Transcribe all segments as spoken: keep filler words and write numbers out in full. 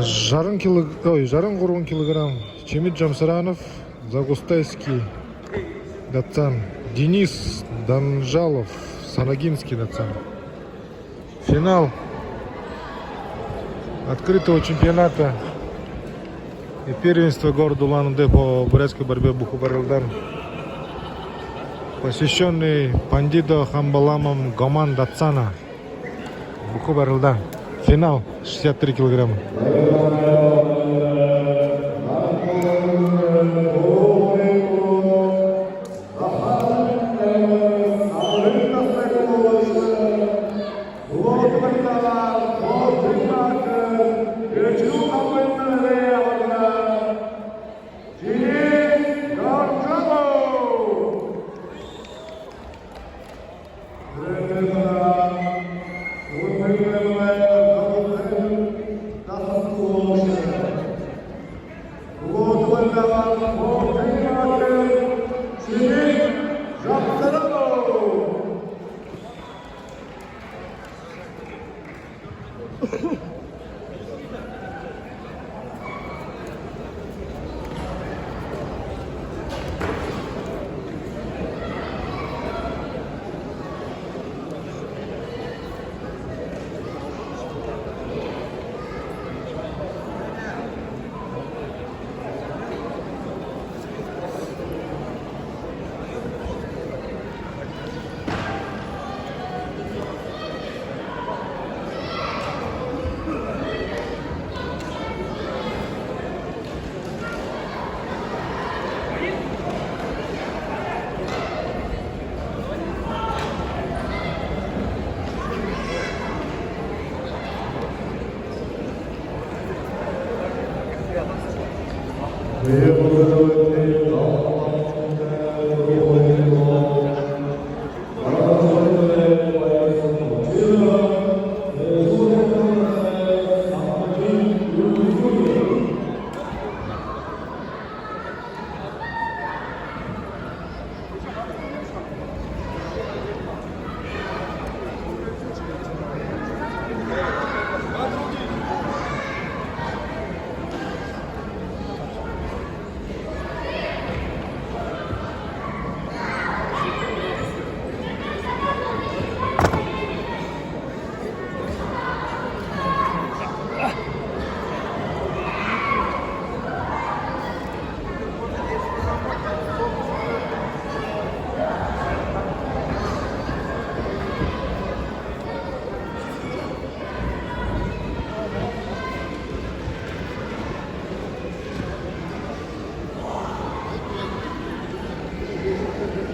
Жаран килог-, ой, жаран гурбан килограмм Чимит Жамсаранов, Загустайский дацан. Денис Данжалов, Санагинский дацан. Финал открытого чемпионата и первенства города Улан-Удэ по бурятской борьбе бүхэ барилдаан, посвящённый Пандидо Хамбаламам Гоман дацана. Бүхэ барилдаан. Финал шестьдесят три килограмма.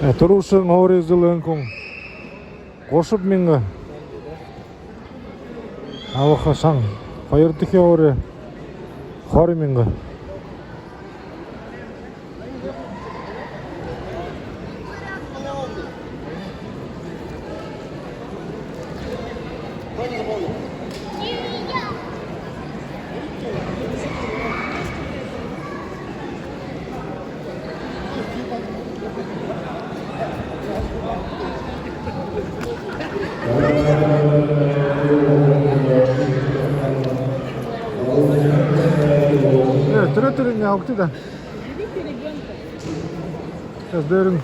Э, түрүүшын һуури эзэлһэн хүн гушаб мянга абаха шан. Хоёрдохи һуури хорин мянга. Э, түрэ түрэ не огты да. Сейчас дэрэн.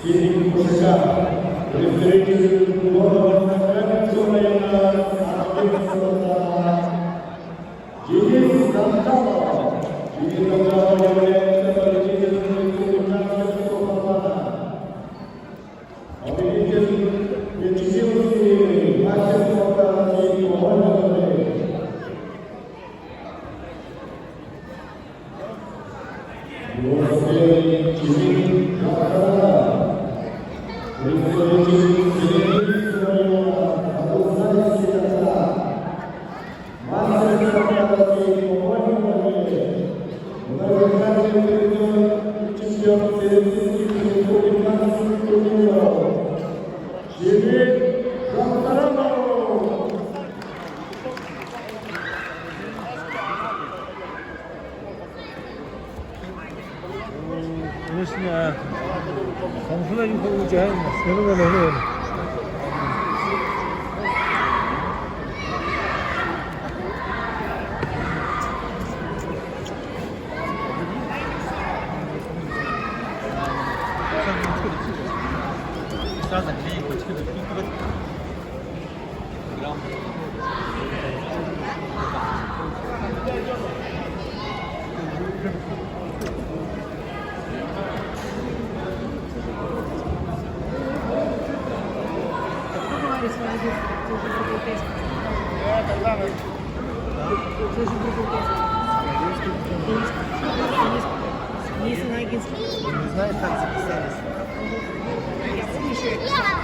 Синий куртка, представитель горного Сакраменто района, Денис Ганталов. Денис Ганталов является победителем республиканского формата. Победитель Пятигорский мастер спорта России по вольной борьбе. Его соперник Чимин Ганталов. Представитель Среднего района, Абузайский Ганталов. Мастер спорта России по вольной борьбе. Многократный призёр и чемпион всероссийских и республиканских турниров. Чимин Ганталов. Конечно, самсунаа юу хөө жаһан, сэрэ болоо. Кто говорит, что здесь? Здесь же другой тест. Здесь же другой тест. Денис, Денис, Денис Ногинский. Не знаю, как записались. Я помню, что я писала.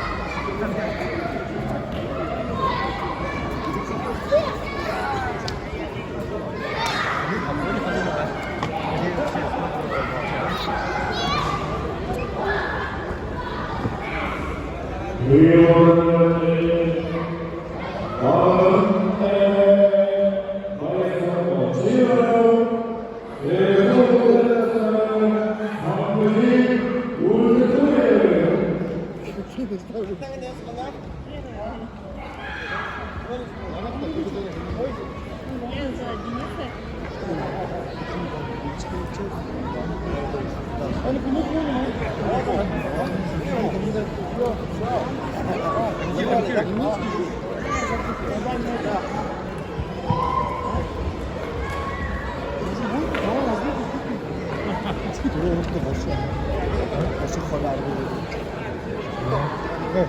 Когда?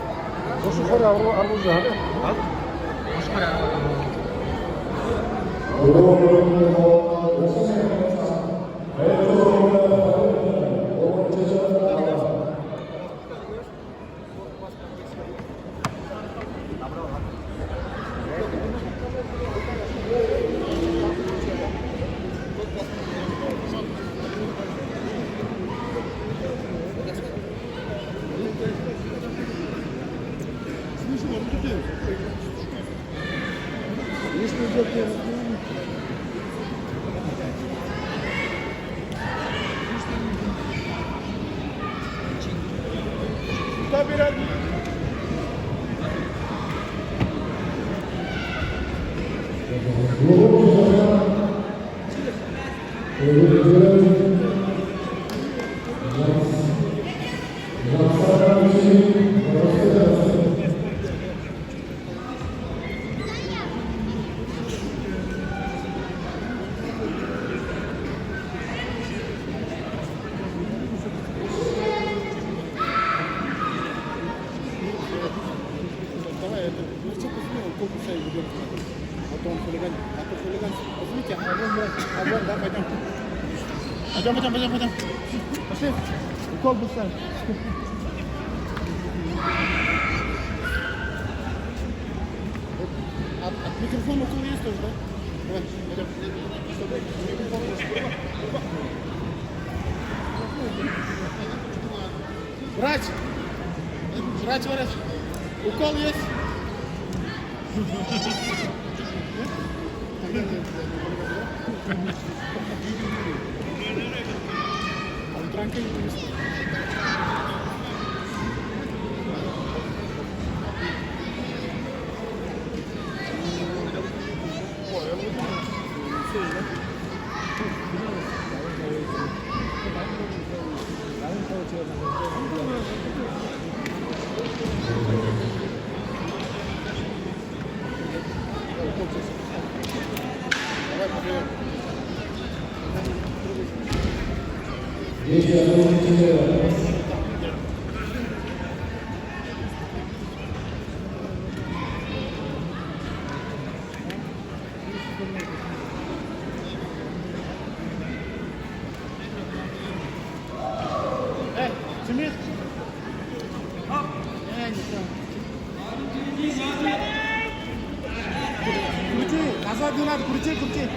Ошо хори арбуу, арбуу жаа. Ошо хори арбуу. Давай, это, ну, что ты сделал, только шею выберешь. А то он хулиган, а то хулиган. Возьмите, а вон, а вон, да, пойдём. Пойдём, пойдём, пойдём, пойдём. Пошли. Укол был ставить. От, от микрофона укол есть тоже, да? Давай, пойдём. Врач! Врач, врач! Укол есть? Крути, назад не надо, крути, крути.